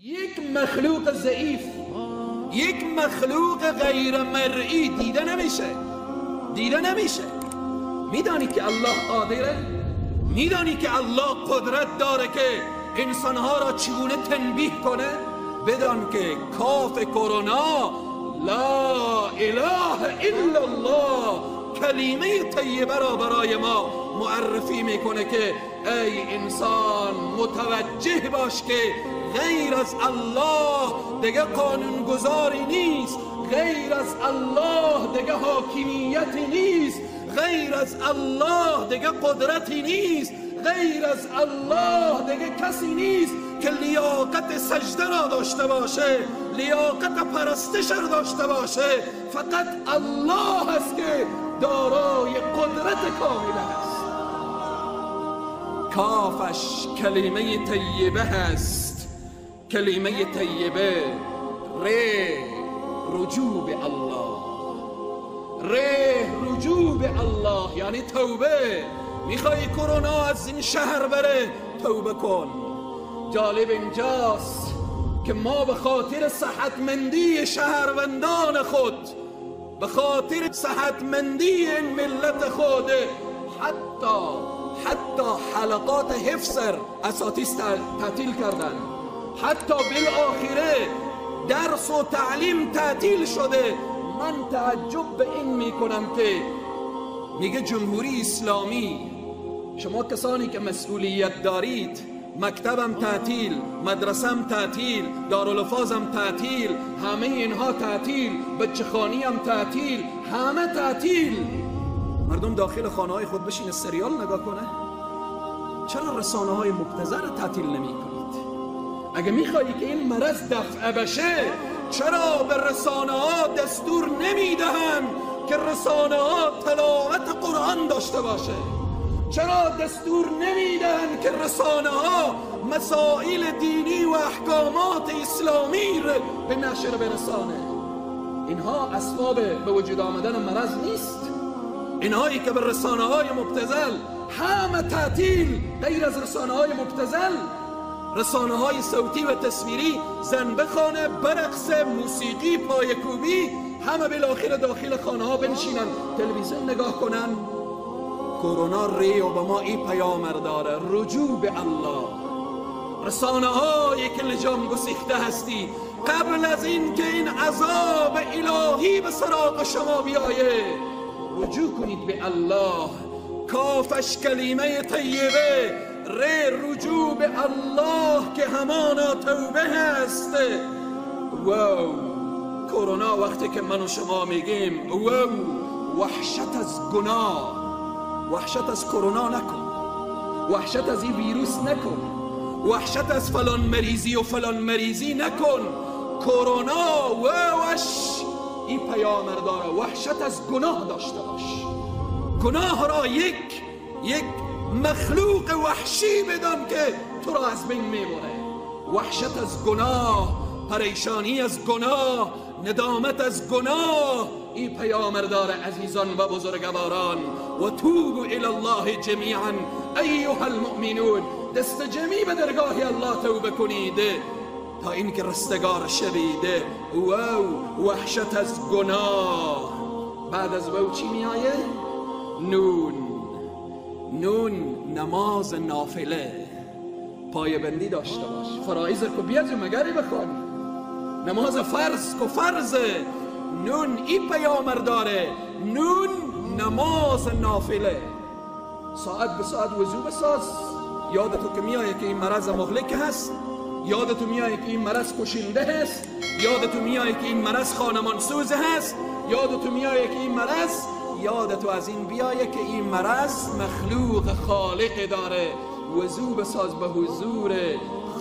یک مخلوق ضعیف، یک مخلوق غیر مرئی دیده نمیشه، دیده نمیشه. میدانی که الله قادره؟ میدانی که الله قدرت داره که انسانها را چگونه تنبیه کنه؟ بدان که کاف کرونا لا اله الا الله کلمه طیبه را برای ما معرفی میکنه که ای انسان متوجه باش که غیر از الله دیگه قانونگذاری نیست، غیر از الله دیگه حاکمیتی نیست، غیر از الله دیگه قدرتی نیست، غیر از الله دیگه کسی نیست که لیاقت سجده را داشته باشه، لیاقت پرستش را داشته باشه. فقط الله است که دارای قدرت کامل است. کافش کلمه طیبه هست، کلمه طیبه. ر رجوع به الله، ر رجوع به الله یعنی توبه. میخوای کرونا از این شهر بره، توبه کن. جالب اینجاست که ما به خاطر صحتمندی شهروندان خود، به خاطر صحتمندی این ملت خود، حتی حلقات حفظ اساتید تعطیل کردن، حتی بالآخره درس و تعلیم تعطیل شده. من تعجب به این میکنم که میگه جمهوری اسلامی، شما کسانی که مسئولیت دارید، مکتبم تعطیل، مدرسم تعطیل، دارالفاظم تعطیل، همه اینها تعطیل، بچه‌خانی‌ام تعطیل، همه تعطیل. مردم داخل خانه های خود بشینه سریال نگاه کنه؟ چرا رسانه های مبتذل تعطیل نمی کنید؟ اگه میخوایی که این مرض دفع بشه، چرا به رسانه ها دستور نمیدهن که رسانه ها تلاوت قرآن داشته باشه؟ چرا دستور نمیدن که رسانه ها مسائل دینی و احکامات اسلامی را به نشر برسانه؟ اینها اسباب به وجود آمدن مرض نیست. اینهایی که به رسانه های مبتذل همه تعطیل، غیر از رسانه های مبتذل، رسانه های صوتی و تصویری، زن بخانه، برقص، موسیقی، پایکوبی، همه بالاخره داخل خانه ها بنشینن تلویزیون نگاه کنن. کرونا ری و به ما این پیام داره، رجوع به الله. رسانه هایی که لجام گسیخته هستی، قبل از این که این عذاب الهی به سراغ شما بیایه، رجوع کنید به الله. کافش کلمه طیبه، ر رجوع به الله که همانا توبه هست. واو کرونا وقتی که من و شما میگیم واو، وحشت از گناه، وحشت از کرونا نکن، وحشت از این ویروس نکن، وحشت از فلان مریضی و فلان مریضی نکن. کرونا واوش این پیام داره، وحشت از گناه داشته باش. گناه را یک مخلوق وحشی بدان که تو را از بین میبره. وحشت از گناه، پریشانی از گناه، ندامت از گناه، این پیام داره عزیزان و بزرگواران. و توبوا الی الله جمیعا ایها المؤمنون، دست جمعی به درگاه الله توبه کنید تا اینکه رستگار شوید. واو وحشت از گناه. بعد از واو چی میآیه؟ نون. نون نماز نافله، پایبندی داشته باش. فرائض کو بیاد مگری بخوان، نماز فرض کو فرضه. نون ای پیامر داره، نون نماز نافله. ساعت به ساعت وضو بساز. یادتو که میایه که این مرض مهلک هست، یادتو میایه که این مرض کشنده هست، یادتو میایه که این مرض خانمانسوز هست، یادتو میایه که این مرض، یادتو از این بیایه که این مرض مخلوق خالق داره. وضو بساز، به حضور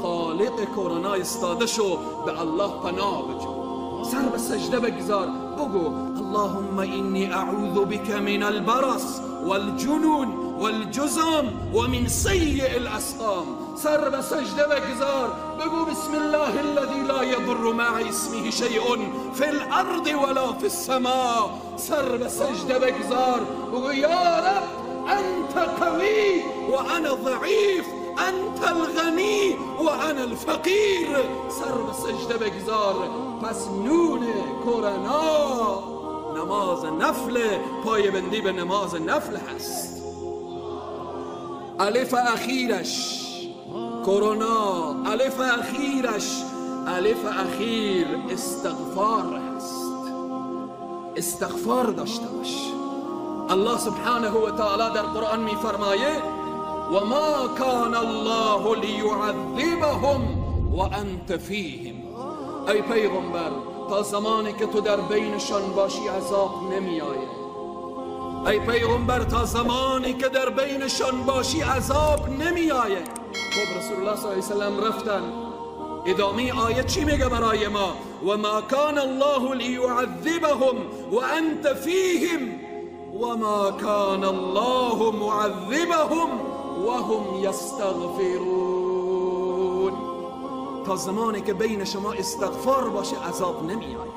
خالق کرونا استاده شو، به الله پناه بجو، سر به سجده بگذار، بگو اللهم اینی اعوذ بک من البرص والجنون والجزام ومن سیء الاسقام. سر به سجده بگذار، بگو بسم الله الذي لا يضر مع اسمه شيء في الارض ولا في السماء. سر به سجده بگذار، بگو یا رب انت قوی وانا ضعیف، انت الغنی و انا الفقیر. سر به سجده بگذار. پس نون کرونا نماز نفل، پایبندی به نماز نفل هست. الف اخیرش کرونا، الف اخیرش، الف اخیر استغفار هست. استغفار داشته باش. الله سبحانه و تعالی در قرآن میفرمایه و ما کان الله لیعذبهم و انت فیهم. ای پیغمبر، تا زمانی که تو در بینشان باشی عذاب نمیآید. ای پیغمبر، تا زمانی که در بینشان باشی عذاب نمیآید. خب رسول الله صلی الله علیه وسلم رفتن. ادامه آیه چی میگه برای ما؟ و ما کان الله لیعذبهم و انت فیهم و ما کان الله معذبهم و هم یستغفرون. تا زمانی که بین شما استغفار باشه عذاب نمیآید.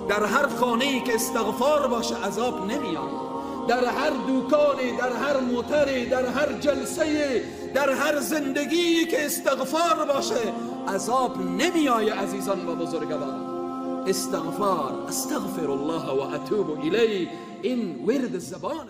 در هر خانه‌ای که استغفار باشه عذاب نمیآید. در هر دوکانی، در هر موتری، در هر جلسه، در هر زندگی که استغفار باشه عذاب نمیآید. عزیزان و بزرگواران، استغفار، استغفر الله و اتوب الیه، این ورد زبان.